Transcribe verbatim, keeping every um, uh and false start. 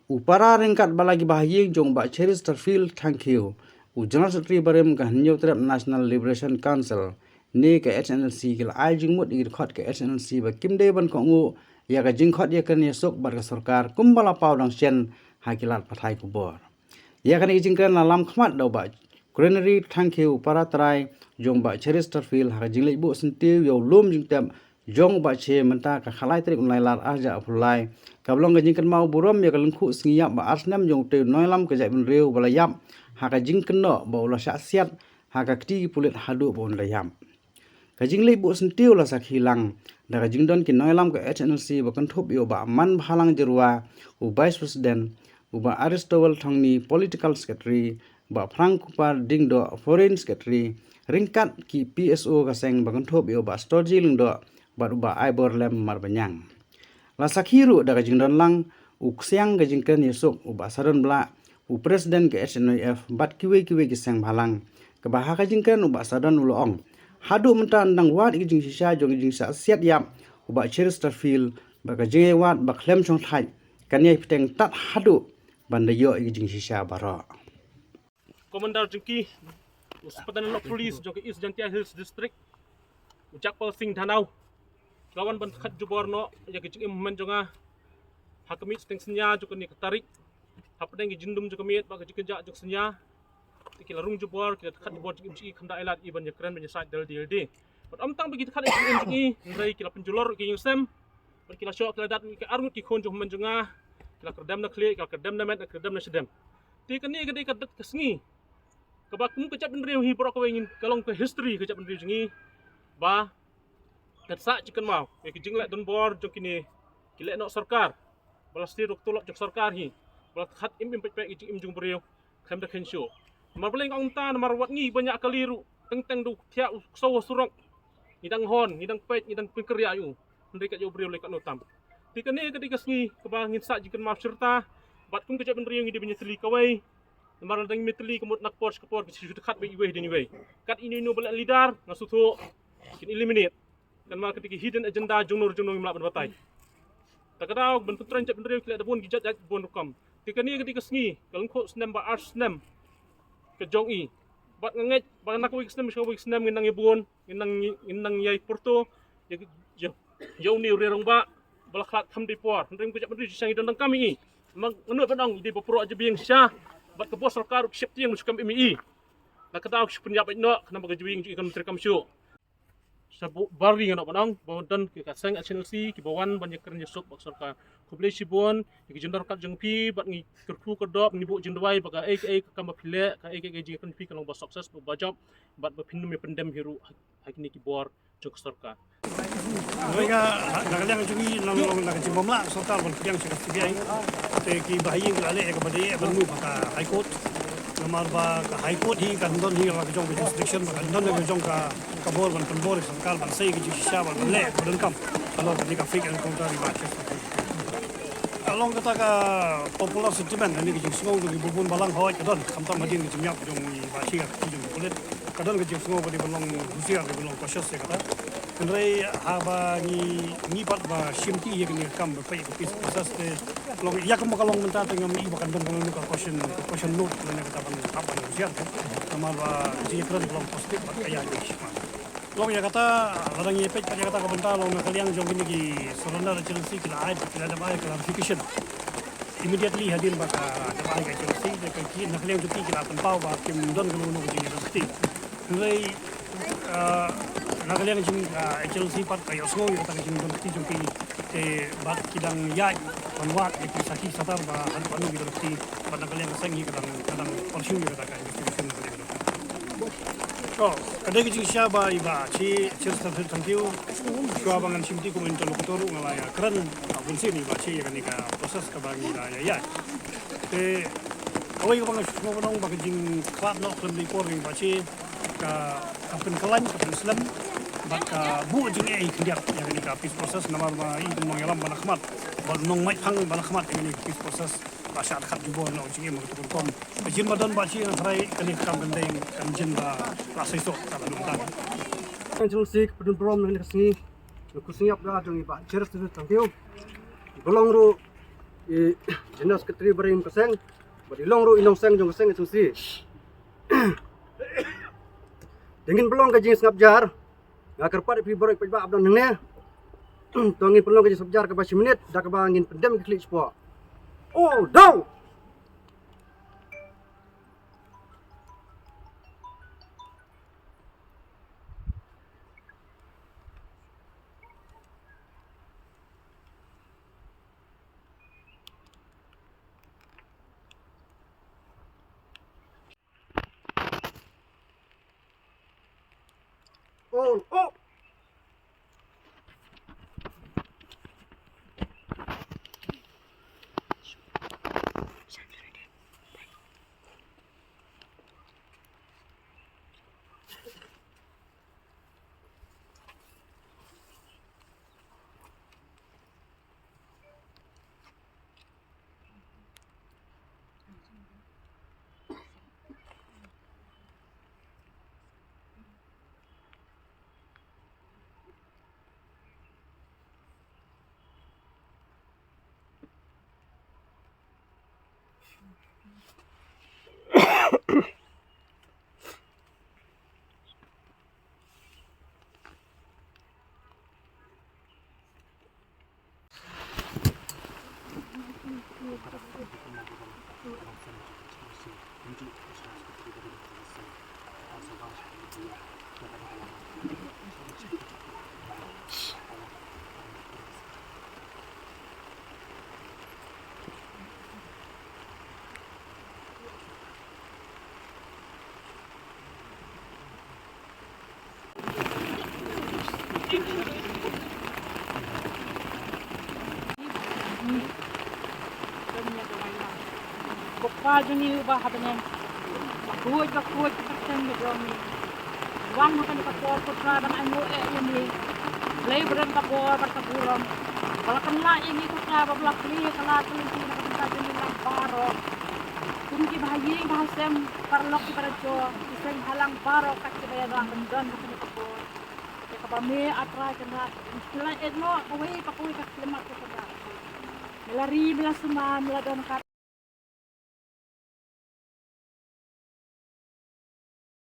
U para ryngkat bad la ki bahaïing jong u Bah Cheristerfield Thangkhiew, u General Secretary barim ka Hynñiewtrep National Liberation Council ne ka H N L C, ki la ai jingmut ïa ki dkhot ka H N L C ba kim dei ban kohnguh ïa ka jingkhot ïakren ïasuk bad ka sorkar kumba la paw dang shen ha ki lad pathai khubor. Ïa kane ka jingkren la lam khmat da u Bah Grenery Thangkhiew, u para trai jong u Bah Cheristerfield, ha ka jingleit buh syntiew ïa u lum jingtep jong u Bah Che mynta ka khatlai tarik u Nailar arhajar arphew lai, kaba long ka jingkynmaw burom ïa ka lyngkhuh sngi ïap ba ar snem jong utei u nongïalam ka jaitbynriew ba la ïap ha ka jingkynnoh ba u la shah siat ha ka kti ki pulit haduh ba un da ïap. Ka jingleit buh syntiew la sakhi lang da ka jingdon ki nongïalam ka H N L C ba kynthup ïa u Bah Manbhalang Jyrwa, u Vice President, u Bah Aristowell Thongni, Political Secretary, Bah Frank Kupar Diengdoh, Foreign Secretary, ryngkat ki P S O ka seng ba kynthup ïa u Bah Storji Lyngdoh bad u Bah Aibor Lem Marbaniang. La sakhi ruh da ka jingdon lang u ksiang ka jingkren ïasuk, u Bah Sadon Blah, u President ka H N I F, bad kiwei kiwei ki seng bhalang, kaba ha ka jingkren u Bah Sadon u la ong, haduh mynta yn dang wad ïa ka jingshisha jong ka jingshah siat ïap u Bah Cheristerfield, bad ka jingïawad ba khlem shongthait kan ïai bteng tad haduh ban da ïoh ïa ka jingshisha baroh. Commander jong ki, u Superintendent of Police jong ka East Jaintia Hills District, u Jagpal Singh Dhanoa, ka wan ban khat jubor noh ïa ka jingim hynmen jong nga ha ka mih shiteng synñia jong kane ka tarik, hapdeng ka jingdum jong ka miet bad ka jingkynjah jong ka synñia. Te ki la rung jubor, ki la khat jubor jingim jong i, khamtam ai lad i ban ïakren ban ïasaid da lade da lade. Bad ym tang ba ki khat jingim jong i, hynrei ki la pynjulor ki ïing sem, bad ki la shoh ki la dat ki arngut ki khun jong hynmen jong nga, ki la kyrdem na khlieh, ki la kyrdem na met, ki la kyrdem na shadem. Te kane ka dei ka, ka sngi kaba kum ka jaitbynriew hi baroh kawei ngin, ka long ka history ka jaitbynriew jong ngi ba ka sah jingkynmaw ïa ka jingleh donbor jong kine ki lehnoh sorkar ba la stir ïa ka tulop jong sorkar hi, ba la khat im im peit peit ïa ka jingim jong u briew khlem da kheiñ shuh. Namar balei nga ong kumta, namar wat ngi ba ñiah kali ruh teng teng da u thiah u ksew ha surok ngi dang hon, ngi dang peit, ngi dang pynkyrïa ïa u. Hynrei ka jong u briew lei katno tam. Te kane ka dei ka sngi kaba ngin sah jingkynmaw shirta, bad kum ka jaitbynriew ngi dei ban ïatylli kawei. Namar lada ngim ïatylli ka mut na ka por sha ka por ki shu dkhot beit iwei hadien iwei. Kat ino ino ba leh leader nga sngewthuh kin eliminate. Namar ka dei ka hidden agenda jong no jong no ngim lah ban batai. Ta ka daw ban pyntrei jaitbynriew ki leh da bun ki jait jait bun rukom. Te kane ka dei ka sngi ka lyngkhuh snem ba ar snem ka jong i. Bad nga ngeit ba na kawei ka snem sha kawei ka snem ngin nang ïa bun, ngin nang, ngin nang ïai pyrto ïa, ïa, ïa une u rangbah ba la khlad kham dei por. Hynrei kum ka jaitbynriew shisha ngi don donkam ïa i. Namar nga nud ban ong i dei ba pyrshah jabieng shisha, bad ka bor sorkar ruh ka sheptieng ba shu kam im ïa i. Na ka daw ki shu pynïap beit noh, khnang ba ka jabieng jong i kan treikam shuh. Sa ba ri nga nud ban ong ba don ki ka seng H N L C kiba wan ban ïakren ïasuk bad ka sorkar. Khublei shibun ïa ki jingdon ryngkat jong phi, bad ngi kyrkhu kyrdoh, ngi buh jingduwai ba kaei kaei ka kam ba phi leh, kaei kaei ka jingïakren phi kan long ba success, ba, ba jop, bad ba phin ym ïa pyndem hi ruh ha, ha kine ki bor jong ka sorkar. Hynrei ka, na ka liang jong ngi, na, na, na ka jingbym lah ka sorkar ban pdiang sha ka C B I, te ki bahaïing ki la leh ïa kaba dei ban move ha ka High Court. Namar ba ka High Court hi kan don hi la ka jong ka jurisdiction, ba kan don la ka jong ka, ka bor ban pynbor ïa ka sorkar ban sei ka jingshisha, ban leh kaba donkam halor kane ka fake encounter iba Ka long kata ka popular sentiment, lane ka jingsngew jong ki bun bun balang, hooid ka don, khamtam hadien ka jingïap jong i Bah Che, ka jong ki pulit. Ka don ka jingsngew ba dei ban long husiar, dei ban long cautious ïa kata. Hynrei haba ngi, ngi pat ba shimti ïa kane ka kam ba peit ka peace process te long ïa kaba ka long mynta te ngam i ba kan don kano kano ka caution, ka caution note lane kata ban hap ban husiar te. Namar ba jingïakren ka long positive bad ka ïaid shiphang. Long ïa kata, lada ngi peit pat ïa kata ka bynta, long na ka liang jong kine ki surrender agency ki la ai, ki la dep ai clarification immediately hadien ba ka dep ai ka agency, te ki na ka liang jong ki ki la pynpaw ba kim don kano kano ka jingïarap kti. Hynrei, ah, na ka liang jong, ah, agency pat ka ïohsngew ïa kata ka jingdon kti jong ki, te bad ki dang ïaid ban wad ïa ki sakhi satar ba haduh kano ki don kti, bad na ka liang ka seng hi ka dang, ka dang pursue ïa kata ka investigation. To, ka dei ka jingshisha ba i Bah Che, Cheristerfield Thangkhiew, shuwa ba ngan shimti kum interlocutor ruh nga la ïakren ha u bun sien i Bah Che ïa kane ka process kaba ngi la ïa ïaid. Te kawei kaba nga sngewbha ban ong ba ka jingkhlad noh khlem dei por jong i Bah Che ka, ka pynkylla, ka pynslem bad ka buh jingeh khyndiat ïa kane ka peace process namar ba i kum nongïalam ba na khmat, ba nongmait phang ba na khmat ïa kane ka peace process. Ba shah khat jubor noh jingim ha kato ka rukom. Ka jingim ba don Bah Che, nga tharai kane ka kam kan dei ka jingim ba la seisoh ka la dum tang. Kan jong sik pynburom na kane ka sngi, na ka sngi ïap da jong i Bah Cheristerfield Thangkhiew. Ba long ruh I General Secretary barim ka seng, bad i long ruh i nongseng jong ka seng H N C. Te ngin pynlong ka jingsngap jar. Nga kyrpad ïa phi baroh ïa phi ba ap don hangne. To ngin pynlong ka jingsngap jar kaba shi minit da kaba ngin pyndem ki khlieh shapoh. Oh, dong. Oh, oh. Ko Kpa jong ngi uba ha bneng, ba khuid ba khuid ka kyrteng ka jong ngi. Wan ha kane ka por ko Trai ban ainguh eh ïa ngi. Blei ba don ka bor bad ka burom ba la kynlah ïa ngi ko Trai, ba la plie ka lad ka lynti na ka bynta jong ngi lang baroh. Kum ki bahaïing bahasem, paralok kiba la jong, ki seng bhalang baroh kat kiba ïadah ban don ha kane ka por. Te kaba me A Trai Kynrad, me la ïeit noh kawei pa kawei ka khyllipmat ko Kynrad. Me la ri, me la sumar, me la don ka